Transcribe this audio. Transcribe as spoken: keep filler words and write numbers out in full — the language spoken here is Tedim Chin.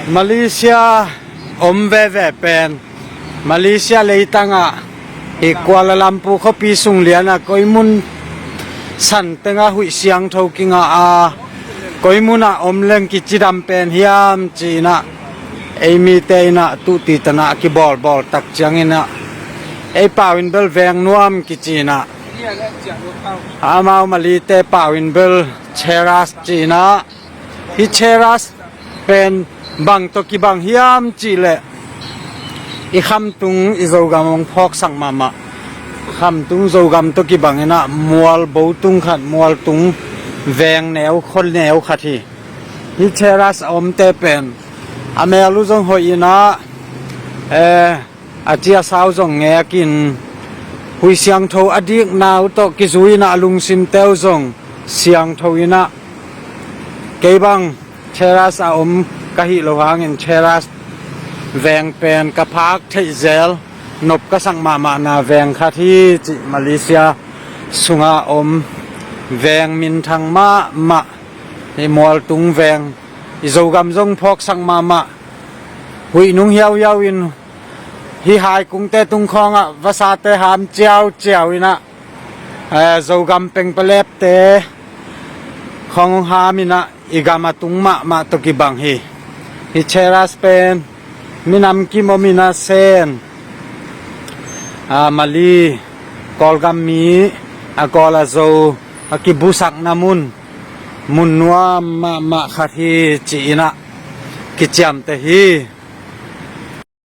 Malaysia om veve pen, Malaysia leitangah, hi Kuala Lumpur khuapi sung lianah koi mun san tengah huih siangtho kingah a, koi munah om leng kicidam pen hiam ci-inah, ei mite inah tuhtih tanah a kibawlbawl tak cianginah, ei pau in bel veng nuam kici-inah, amau Malay-te pau in bel Cheras ci-inah, hi Cheras pen bang tawh kibang hiam cihleh, i khamtung i Zogam hong phawksak mahmah, khamtung Zogam tawh kibang inah mual bo tung khat, mual tung veng neu, khua neu khat hi. Hi Cheras a omte pen a mel uh zong hoih inah, eh, a ci a sau zong ngekin, huih siangtho a dikna uh tawh kizui inah a lungsimte uh zong siangtho inah, kei bang Cheras a om ka hih loh hangin Cheras veng pen ka phak theih zel, nop ka sak mahmahna veng khat hi cih, Malaysia sungah om veng minthang mahmah, hi mualtung veng, i Zogam zong phawksak mahmah, huih nung hiauhiau in, hi hai kungte tung khawngah vasate ham ciauciau inah, eh, Zogam pengpalepte khawng hong ham inah, i gam a tung mahmah tawh kibang hi. Hi Cheras pen minam kim om inah Sen, ah, Malay, Kawlgam mi, a Kawl a Zo a kibusakna mun, mun nuam mahmah khat hi ci-inah kiciamteh hi.